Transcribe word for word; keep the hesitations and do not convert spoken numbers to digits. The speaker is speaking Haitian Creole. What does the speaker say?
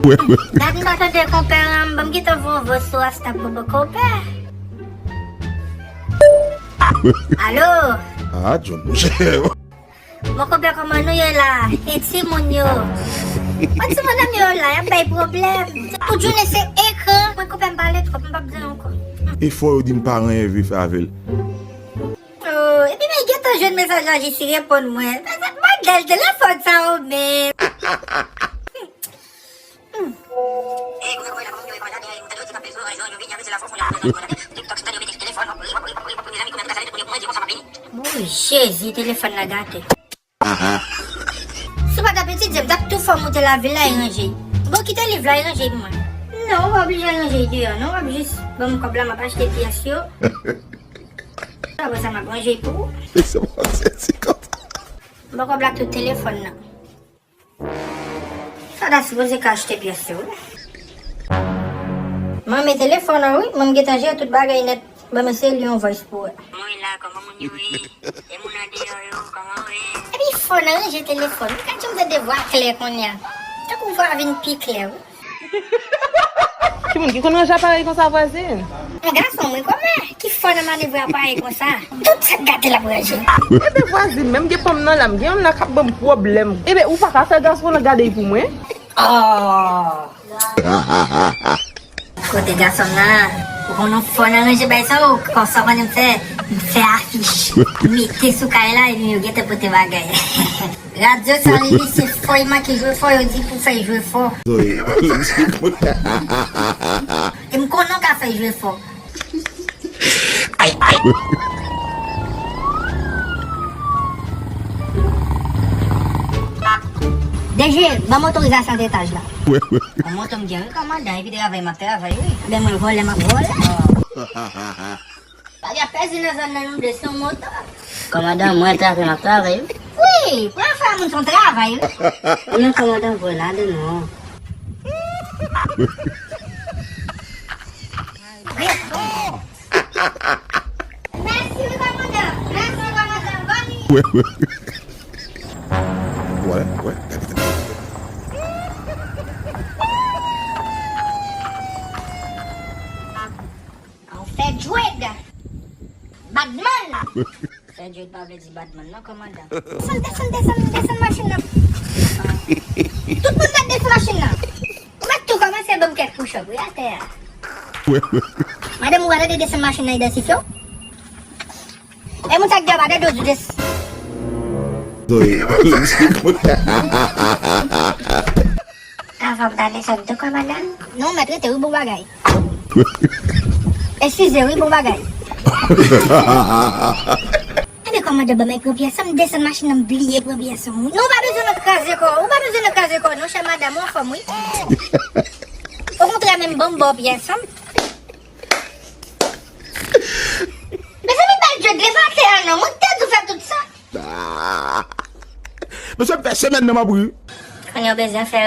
Dat m pa tande konpè an, ban m gentan voye yon vòs sou WhatsApp pou konpè. Alo? Ah, John, monchè. Bon, konpè, kòman nou ye la? E timoun yo? Bon, timoun nan yo la, y ap bay pwoblèm. Tout jounen se ekran. Mwen, konpè, m pale twòp, m p ap di ankò. E fò yo di m pa gen anyen vle fè avè l. Oh, epi men gentan jwenn mesaj la jis li reponn mwen. Modèl telefòn sa yo menm. Oh, Jezi, telefòn nan gate. Si w pa t ap etidye, m t ap tou fè w moute lavil la e ranje. Bon, kite liv la e ranje pou mwen. Non, ou pa oblije al ranje deyò, non. W ap jis ban m kòb la, m ap achte pyès yo. Apre sa, m ap ranje pou ou. Ban kòb la tout telefòn nan. Sa ta sipoze ka achte pyès yo, wi. Mwen, men telefòn an, wi. Mwen, m gentan jere tout bagay nèt. Ban m eseye li yon voice pou wè. Mwen la, kòman moun yo ye? E moun andeyò yo, kòman yo ye? Epi fò nan ranje telefòn. Gad jan m tande vwa klè kounye a. Tankou vwa vin pi klè, wi. Ki moun ki konn ranje aparèy konsa, vwazin? Yon gason, mwen, kòman? Ki fò nan manevre aparèy konsa? Tout sa k gate l ap ranje. Ebe, vwazin, menm gen fanm nan la, m gen youn la k ap ban m pwoblèm. Ebe, ou pa ka fè gason nan gade l pou mwen? Oh! Kote gason m nan? Ou konn yon fò nan ranje bay sa, ou konsa w konnen m fè, m fè afich. M mete sou kay la, epi yo gentan pote bagay. Radyo sa li, li se fò, li manke jwe fò, yo di pou fè jwe fò. E m konnen w ka fè jwe fò. Ay, ay. D G, ban m otorizasyon etaj la. Yon moto m gen, wi, kòmandan, epi travay m ap travay, wi. Ben, mwen vòlè, m ap vòlè. Bagay ap pèse nan zòn nan, nou de se yon moto. Kòmandan, mwen travay, m ap travay, wi. Wi, pou afè moun se yon travay, wi. Wi, kòmandan, vòlè, de nou. Mèsi, wi, kòmandan. Mèsi, kòmandan. Bòn. Wè, wè, gade, gade. An fè djwèd. Badman. Fè djwèd pa vle di badman, non, kòmandan. Desann, desann, desann, desann machin nan. Tout moun mèt desann machin nan. Ou mèt tou kòmanse ban m kèk push-up, wi, atè a. Madanm, ou pa tande desann machin nan idantifye w? E moun sa k di w pa tande w di des- Avan m ta desann tou, kòmandan. Non, mèt rete, wi, bon bagay. Eskize, wi, bon bagay. Ebe, kòmandan, ban m pran pyès an, m desann machin nan, m bliye pran pyès an, wi. Non, ou pa bezwen nan kraze kò, ou pa bezwen nan kraze kò, non, chè madanm, ou anfòm, wi. Okontrè, menm ban m ba w pyès an. Mezanmi, bay djwèd li pa atè a, non, mwen te di w fè tout sa. Mesye, m fè semèn nan m ap ri. Kounye a w bezwen fè